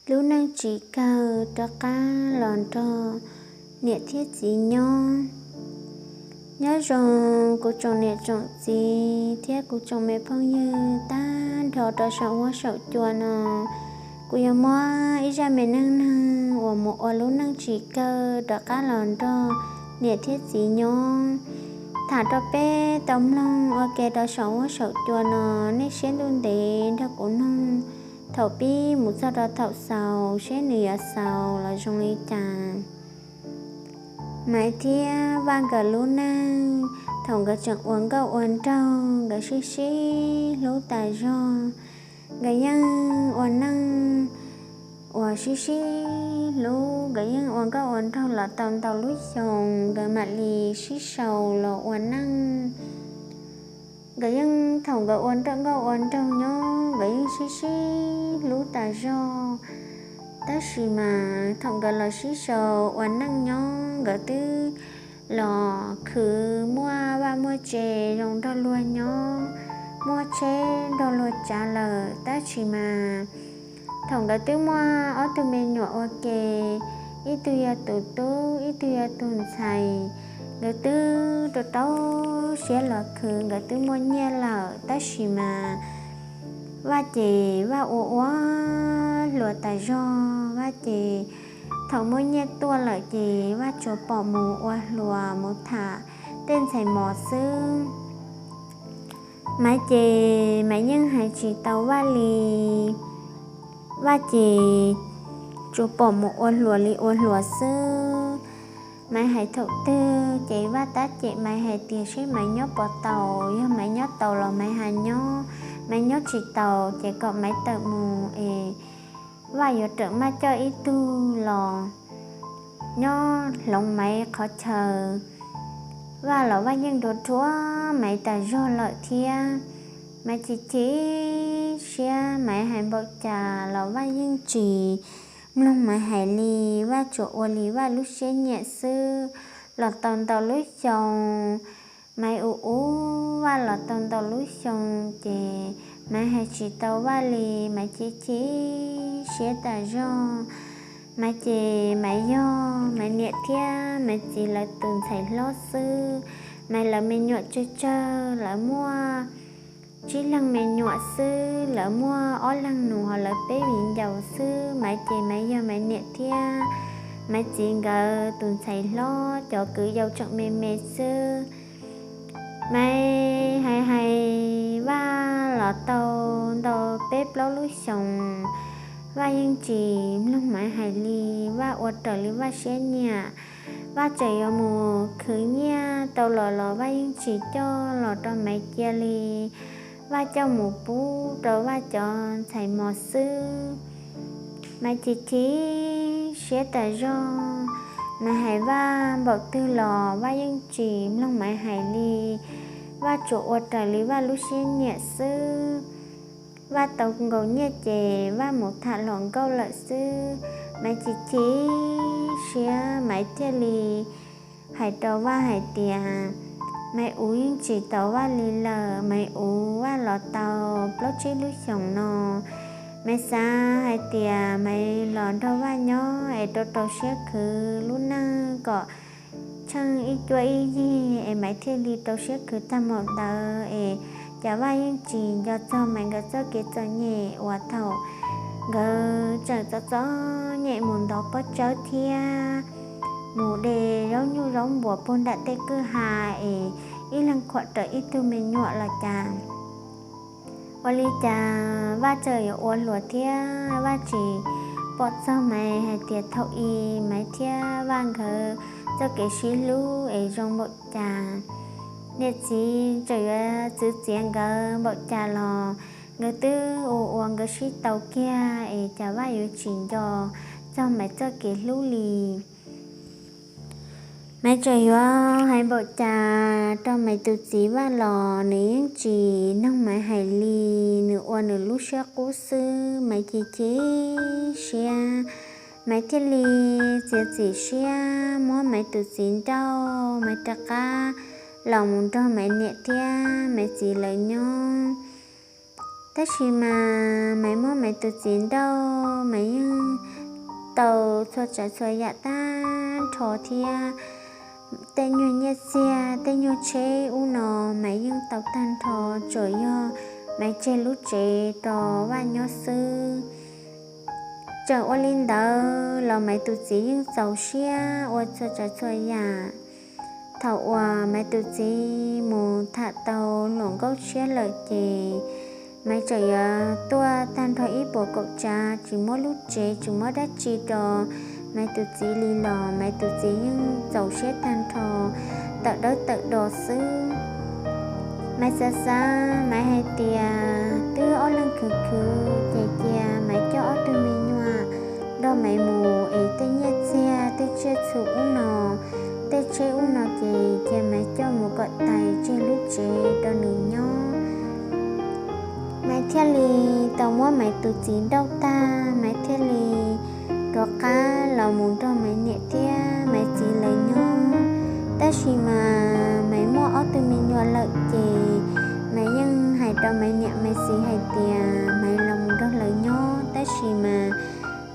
Lub neej tsis kawg rov qab los nrog niam thiab txiv nyob. Nyob zoo kuv tsoom niam tsoom txiv thiab kuv tsoom me phooj ywg tag nrho rau saum huab saum cua no. Kuv yuav muab ib zaj me neej neeg uas mus ua lub neej tsis kawg rov qab los nrog niam thiab txiv nyob tham rau peb tau mloog ua ke rau saum huab saum cua no. Nej siab ntuj ntev nrog kuv mloog thaum pib mus txog rau thaum xaus seb nws yuav xaus los zoo li cas. Maiv thiab Vaj nkawd lub neej, thaum nkawd tseem ua nkauj ua nraug nkawd sib sib hlub tas zog. Nkawd yeej ua neej uas sib sib hlub, nkawd yeej ua nkauj ua nraug los tau ntau lub xyoos nkawd mam li sib sau los ua neej. Nkawd yeej thaum nkawd ua nkauj ua nraug nyob nkawd yeej sib sib hlub tas zog. Tab sis mas thaum nkawd los sib sau ua neej nyob nkawd twb los khwv muaj vaj muaj tse zoo nrog luag nyob, muaj tsheb nrog luag tsav lawm. Tab sis mas thaum nkawd twb muaj ob tug me nyuam ua ke, ib tug yog tus tub ib tug yog tus ntxhais, nkawd twb rau rau siab los khwv nkawd twb muaj nyiaj lawm. Tab sis mas Vaj ces Vaj ua ua hluas tas zog, Vaj ces thaum muaj nyiaj tuaj lawm ces Vaj tsuas pom mus ua hluas mus tham tej ntxhais mos xwb. Maiv ces Maiv yeej hais tsis tau Vaj li. Vaj ces tsuas pom mus ua hluas li ua hluas xwb. Maiv hais thaum twg ces Vaj tab cem Maiv hais tias seb Maiv nyob puas tau, yog Maiv nyob tau los Maiv hais nyob, Maiv nyob tsis tau ces kom Maiv tawm mus es Vaj yuav rawm maj coj ib tug los nyob hloov Maiv qhov chaw. Vaj los Vaj yeej nrua ruab Maiv tas zog lawm thiab. Maiv chim chim siab, Maiv hais npaum cas los Vaj yeej tsis mloog Maiv hais li. Vaj tsuas ua li Vaj lub siab nyiam xwb. Los tau ntau lub xyoo, Maiv ua ua Vaj los tau ntau lub xyoo ces Maiv hais tsis tau Vaj li, Maiv chim chim siab tas zog. Maiv ces Maiv yog Maiv niam thiab Maiv txiv lawv tus ntxhais hlob xwb. Maiv lawv me nyuam tsawg tsawg, lawv muaj tsib leeg me nyuam xwb, lawv muaj ob leeg nus ho lawv peb viv ncaus xwb. Maiv ces Maiv yog Maiv niam thiab Maiv txiv nkawd tus ntxhais hlob, cov kwv yau tseem me me xwb. Maiv hais hais Vaj los tau ntau peb plaub lub xyoos, Vaj yeej tsis mloog Maiv hais li. Vaj ua raws li Vaj siab nyiam. Vaj tseem yuav mus khwv nyiaj tau los los Vaj yeej tsis coj los rau Maiv cia li. Vaj coj mus pub rau Vaj cov ntxhais mos xwb. Maiv chim chim siab tas zog. Maiv hais Vaj npaum twg los Vaj yeej tsis mloog Maiv hais li. Vaj tsuas ua raws li Vaj lub siab nyiam xwb. Vaj tau nkaus nyiaj ces Vaj mus tham hluas nkauj lawm xwb. Maiv chim chim siab, Maiv thiaj li hais rau Vaj hais tias, Maiv ua yeej tsis tau Vaj li lawm, Maiv ua Vaj los tau plaub tsib lub xyoos no. Maiv xav hais tias Maiv los nrog Vaj nyob es rau rau siab khwv lub neej kom tsheej ib cuab ib yig es Maiv thiaj li rau siab khwv tag npaum ntawd es cas Vaj yeej tsis nco txog Maiv nkawd txoj kev txom nyem uas thaum nkawd tseem txom txom nyem mus ntov pob tsawb thiab mus de zaub nyuj zaub npuas puag nram tej kwj ha es ib leeg khuam rawm ib tug me nyuam los cas. Ua li cas Vaj txawm yuav ua hluas thiab Vaj tsis pom txog Maiv hais tias thaum i Maiv thiab Vaj nkawd txoj kev sib hlub es zoo npaum cas. Niam txiv txawm yuav txwv txiav nkawd npaum cas los nkawd twb ua ua nkawd sib tau kiag es cas Vaj yuav tsis nco txog Maiv txoj kev hlub li. Maiv txawm yuav hais npaum cas rau Maiv tus txiv Vaj los nws yeej tsis noog Maiv hais li, nws ua nws lub siab qub xwb. Maiv chim chim siab, Maiv thiaj li txiav txim siab muab Maiv tus txiv nrauj, Maiv rov qab los mus nrog Maiv niam thiab Maiv txiv lawv nyob. Tab sis mas Maiv muab Maiv tus txiv nrauj, Maiv yeej txhua tsav txhua yam tag nrho thiab. Tej nyuag nyiaj txiag, tej nyuag tsheb ub no Maiv yeej tau tag nrho, tsuas yog Maiv tseg lub tsev rau Vaj nyob xwb. Tseem ua li ntawd los Maiv tus txiv yeej txaus siab ua txhua tsav txhua yam. Thaum uas Maiv tus txiv mus tham tau luam nkauj tshiab lawm ces Maiv tseem yuav tuaj tag nrho ib puas kaum tsav, tsis muab lub tsev tsis muab dab tsi rau Maiv tus txiv li los Maiv tus txiv yeej txaus siab tag nrho, tawm dawb tawm do xwb. Maiv xav xav Maiv hais tias twb ob leeg khwv khwv ces cia Maiv coj ob tug me nyuam nrog Maiv mus es tej nyiaj txiag tej tsiaj txhu ub no, tej tsheb ub no ces cia Maiv coj mus kom tais tseg lub tsev rau nws nyob. Maiv thiaj li tau muab Maiv tus txiv nrauj tag, Maiv thiaj li rov qab los mus nrog Maiv niam thiab Maiv txiv lawv nyob. Tab sis mas Maiv muaj ob tug me nyuam lawm ces Maiv yeej hais rau Maiv niam Maiv txiv hais tias Maiv los mus nrog lawv nyob, tab sis mas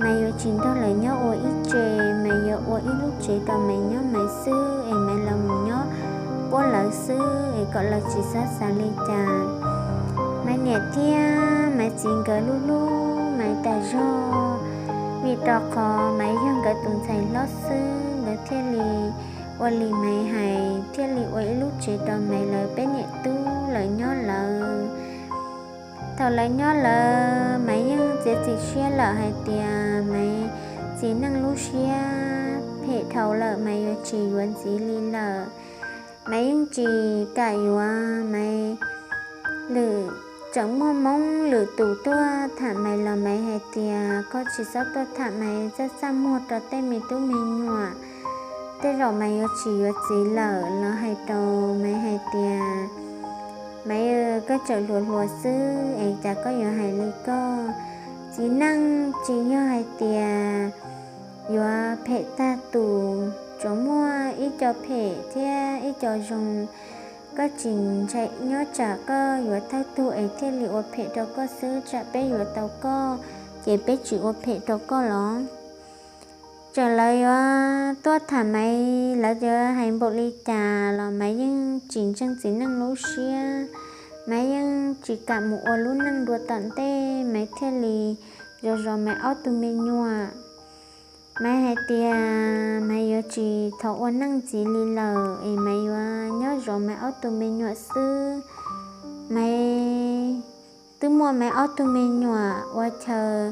Maiv yuav tsis nrog lawv nyob ua ib tsev, Maiv yuav ua ib lub tsev rau Maiv nyob Maiv xwb es Maiv los mus nyob puab lawv xwb es kom lawv tsis txhob xav li cas. Maiv niam thiab Maiv txiv nkawd hlub hlub Maiv tas zog, vim rau qhov Maiv yog nkawd tus ntxhais hlob xwb, nkawd thiaj li ua li Maiv hais, thiaj li ua ib lub tsev rau Maiv lawv peb niam tub lawv nyob lawm. Thaum lawv nyob lawm Maiv yeej txiav txim siab lawm hais tias Maiv txiv neej lub siab phem dhau lawm, Maiv yuav tsis yuav ntxiv li lawm. Maiv yeej tsis kam yuav Maiv lwm, tseem muaj Hmoob lwm tus tuaj tham Maiv los Maiv hais tias koj tsis txhob tuaj tham Maiv txaj txaj muag rau tej me tub me nyuam, tej zaum Maiv yuav tsis yuav txiv lawm los hais rau Maiv hais tias Maiv, koj tseem hluas hluas xwb es cas koj yuav hais li koj. Txiv neej tsis yog hais tias yuav phem tag tus, tsuas muaj ib co phem thiab ib co zoo. Koj tsis ntshai nyob tsam koj yuav thawj tug es thiaj li ua phem rau koj xwb, tsam peb yuav tau koj ces peb tsis ua phem rau koj los? Txawm lawv yuav tuaj tham Maiv, lawv yuav hais npaum li cas los Maiv yeej tsis ntseeg txiv neej lub siab. Maiv yeej tsis kam mus ua lub neej dua tom ntej, Maiv thiaj li zov zov Maiv ob tug me nyuam. Maiv hais tias Maiv yuav tsis thov ua neej ntxiv li lawm es Maiv yuav nyob zov Maiv ob tug me nyuam xwb. Maiv twb muaj Maiv ob tug me nyuam ua chaw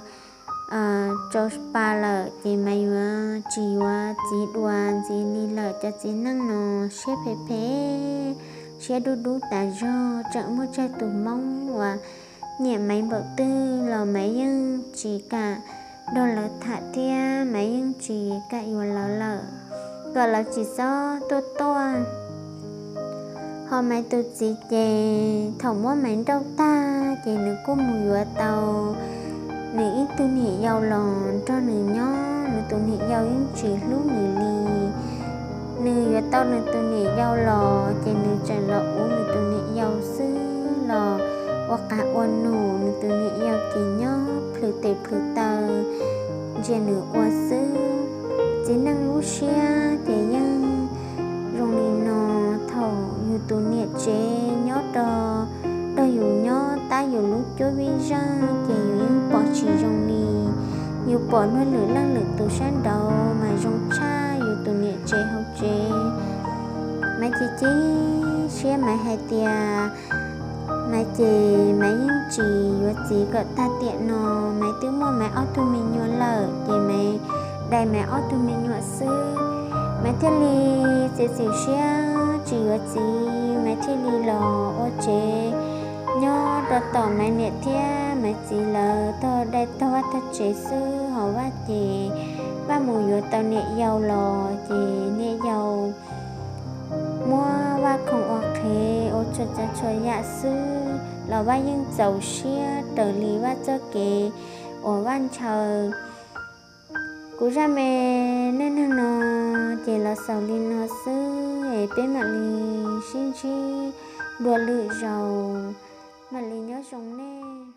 tsau pa lawm ces Maiv yuav tsis yuav txiv dua ntxiv li lawm. Cov txiv neej no siab phem phem, siab dub dub tas zog. Tseem muaj tsawg tus Hmoob uas nyiam Maiv npaum twg los Maiv yeej tsis kam nrog lawv tham thiab Maiv yeej tsis kam yuav lawv lawm, kom lawv tsis txhob tuaj tuaj. Ho Maiv tus txiv ces thaum muab Maiv nrauj tag ces nws kuj mus yuav tau nws ib tug niam yau los nrog nws nyob. Nws tus niam yau yeej tsis hlub nws li. Nws yuav tau nws tus niam yau los ces nws tseem los uv nws tus niam yau xwb, los ua qas ua num, nws tus niam yau ces nyob plhws tes plhws taw ntsia nws ua xwb. Txiv neej lub siab ces yeej zoo li no. Thaum yus tus niam tsev nyob rau, nrog yus nyob tab yus lub cuab vij zeej ces yus yeej pom tsis zoo li. Yus pom luag lwm leej lwm tus sab nraud mas zoo tshaj yus tus niam tsev hauv tsev. Maiv ces cia siab, Maiv hais tias Maiv ces Maiv yeej tsis yuav txiv kom tag tiam no. Maiv twb muaj Maiv ob tug me nyuam lawm ces Maiv dai Maiv ob tug me nyuam xwb. Maiv thiaj li txiav txim siab tsis yuav txiv, Maiv thiaj li los ua tsev nyob rau tom Maiv niam thiab Maiv txiv lawv tog dai tog vaj tog tsev xwb. Ho Vaj ces Vaj mus yuav tau niam yau los ces niam yau muab Vaj khoom ua qhev ua txhua tsav txhua yam xwb los Vaj yeej txaus siab raws li Vaj txoj kev uas Vaj ntshaw. Kuv zaj me neej neeg no ces los xaus li no xwb es peb mam li sib ntsib dua lwm zaus. Mam li nyob zoo nej.